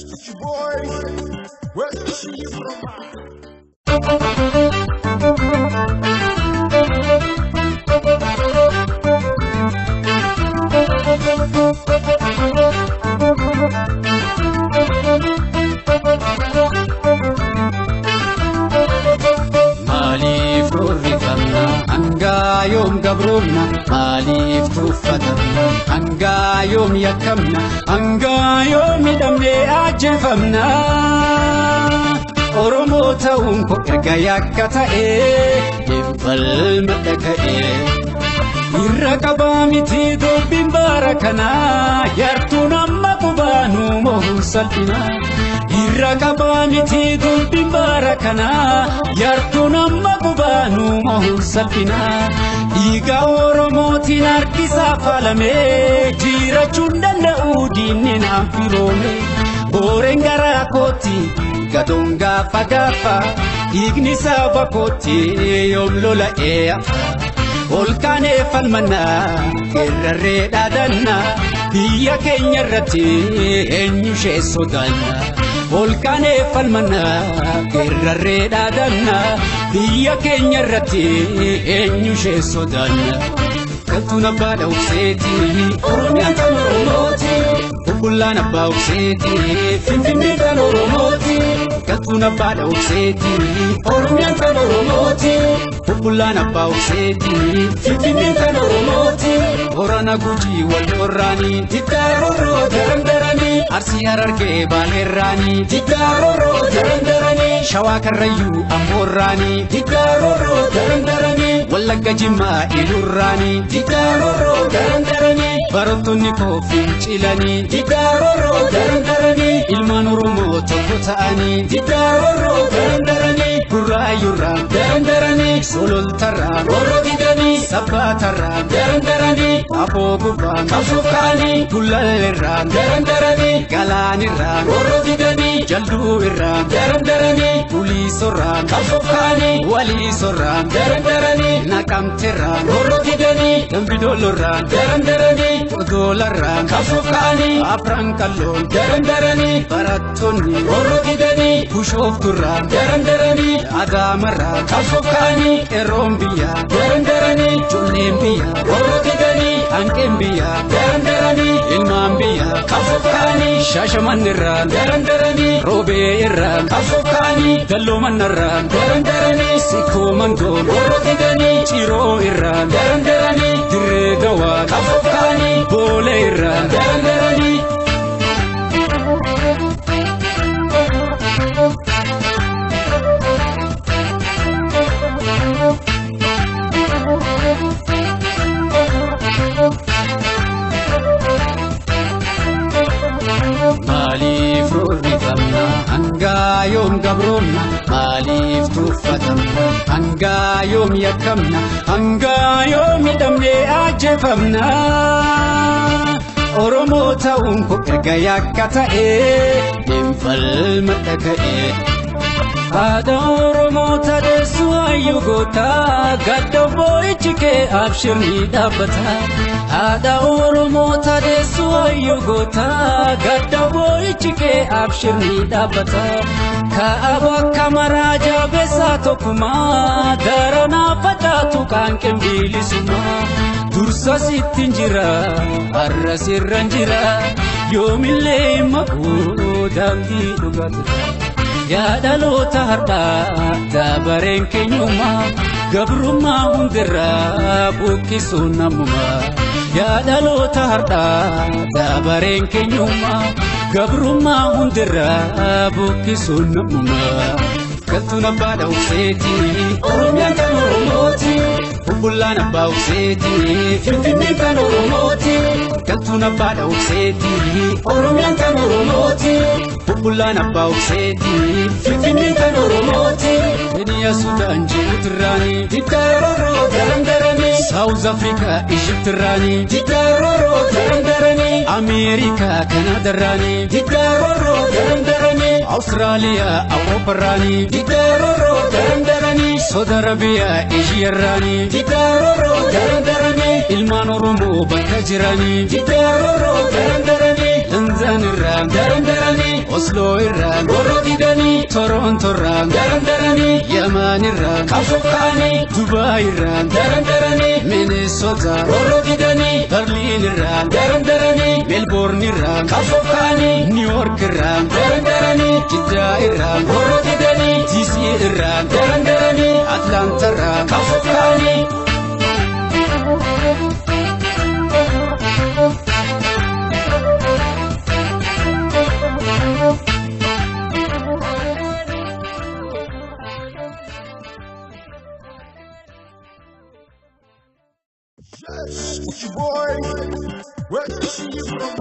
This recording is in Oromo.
Stitch boy, where is she from? Maaliif rorrifamna hangaa yoom gabroomna? Maaliif tuffatamna hangaa yoom yakkamna? Hangaa yoom hidhamnee ajjeefamna? Oromoo ta'uun koo erga yakka ta'ee falma dhaga'ee. Irra qabaa miti dubbiin bara kanaa yartuun amma qubaanuu mohuun salphinaa. Irra qabaa miti dubbiin bara kanaa yartuun amma qubaanuu mohuun salphinaa. Dhiiga Oromootiin harkisaa faalamee jiraachuun danda'u diinni naan firoome. Booreen garaa kootti gadoon gaafa gaafa dhiigni saba kootti yoom lola'ee hafa. Olkaanee falmannaa geerrarree dhaadannaa biyya keenya irratti eenyu ishee sodaanna. Olkaanee falmannaa geerrarree dhaadannaa biyya keenya irratti eenyu ishee sodaanna. Galtuun abbaa dhawseeti Oromiyaan kan Oromooti. Bubbullaan abbaa obseeti Finfinneen kan Oromooti. Galtuun abbaa dhawseeti Oromiyaan kan Oromooti. Bubbullaan abbaa obseeti Finfinneen kan Oromooti. Horana Gujii wal horraanii Diddaarorroo darandaranii Arsii Harargee Baaleerraanii Diddaarorroo darandaranii Shawaa Karrayyuu Amboorraanii Diddaarorroo darandaranii Wallagga Jimmaa Ilurraanii Diddaarorroo darandaranii Barattoonni koo fincilanii Diddaarorroo darandaranii Ilmaan Oromoo tokko ta'anii Diddaarorroo darandaranii Gurraayyurraa darandaranii Sololtarraa roorroo didanii Sabbaatarraa darandaranii Afoo gubbaa qabsoof ka'anii Gullalleerraa darandaranii Galaanirraa roorroo didanii Jalduuirraa darandaranii Puliisorraa qabsoof ka'anii Waliisorraa darandaranii Naqamteerraa roorroo didanii Dambidoolorraa darandaranii Odolarraa qabsoof ka'anii Afran qalloon darandaranii Barattoonni roorroo didanii Bushoofturraa darandaranii Adaamarraa qabsoof ka'anii Qeerroon biyyaa darandaranii Ijoolleen biyyaa roorroo didanii Hanqeen biyyaa darandaranii Ilmaan biyyaa qabsoof ka'anii Shaashamannirraa darandaranii Roobee irraa qabsoof ka'anii Dalloomanarraa darandaranii Sikkoo mandoon roorroo didanii Ciroo irraa darandaranii Dirree dawaa qabsoof ka'anii Boolee irraa darandaranii. Maaliif rorrifamna hangaa yoom gabroomna? Maaliif tuffatamna hangaa yoom yakkamna? Hangaa yoom hidhamnee ajjeefamna? Oromoo ta'uun koo erga yakka ta'ee falma dhaga'ee. Haadha Oromoo tadeessu hayyuu goota gadda boo'ichi kee abshirni dhaabbata. Haadha Oromoo tadeessu hayyuu goota gadda boo'ichi kee abshirni dhaabbata. Kaaba akka maraa jabeessaa tokkummaa daranaa facaatu qaanqeen bilisummaa. Dursa sittiin jira har'a sirran jira yoomillee hin maquu daandii dhugaatira. Yaa dhaloota har'aa dabareen keenyummaa gabrummaa hundirraa buqqisuun namummaa. Yaa dhaloota har'aa dabareen keenyummaa gabrummaa hundirraa buqqisuun namummaa. Galtuun abbaa dhawseeti Oromiyaan kan Oromooti. Bubbullaan abbaa obseeti Finfinneen kan Oromooti. Galtuun abbaa dhawseeti Oromiyaan kan Oromooti. Bubbullaan abbaa obseeti Finfinneen kan Oromooti. Keniyaa Sudaan Jibuutirraanii Diddaarorroo darandaranii Saawuz Afrikaa Ijiptirraanii Diddaarorroo darandaranii Ameerikaa Kanaadarraanii Diddaarorroo darandaranii Awustiraaliyaa Awuroopparraanii Diddaarorroo darandaranii Saudi Arabiyaa Eeshiyaarraanii Diddaarorroo darandaranii Ilmaan Oromoo bakka jiranii Diddaarorroo darandaranii Tanzaanirraa darandaranii Osloo irraa roorroo didanii, Toronto irraa daran daranii, Yaman irraa qabsoof ka'anii, Dubaay irraa daran daranii, Minnesota roorroo didanii, Berliin irraa daran daranii, Melbourne irraa qabsoof ka'anii, New York irraa daran daranii, Jiddaa irraa roorroo didanii, DC irraa daran daranii, Atlanta irraa qabsoof ka'anii. Yes, it's your boy. Where you see you from?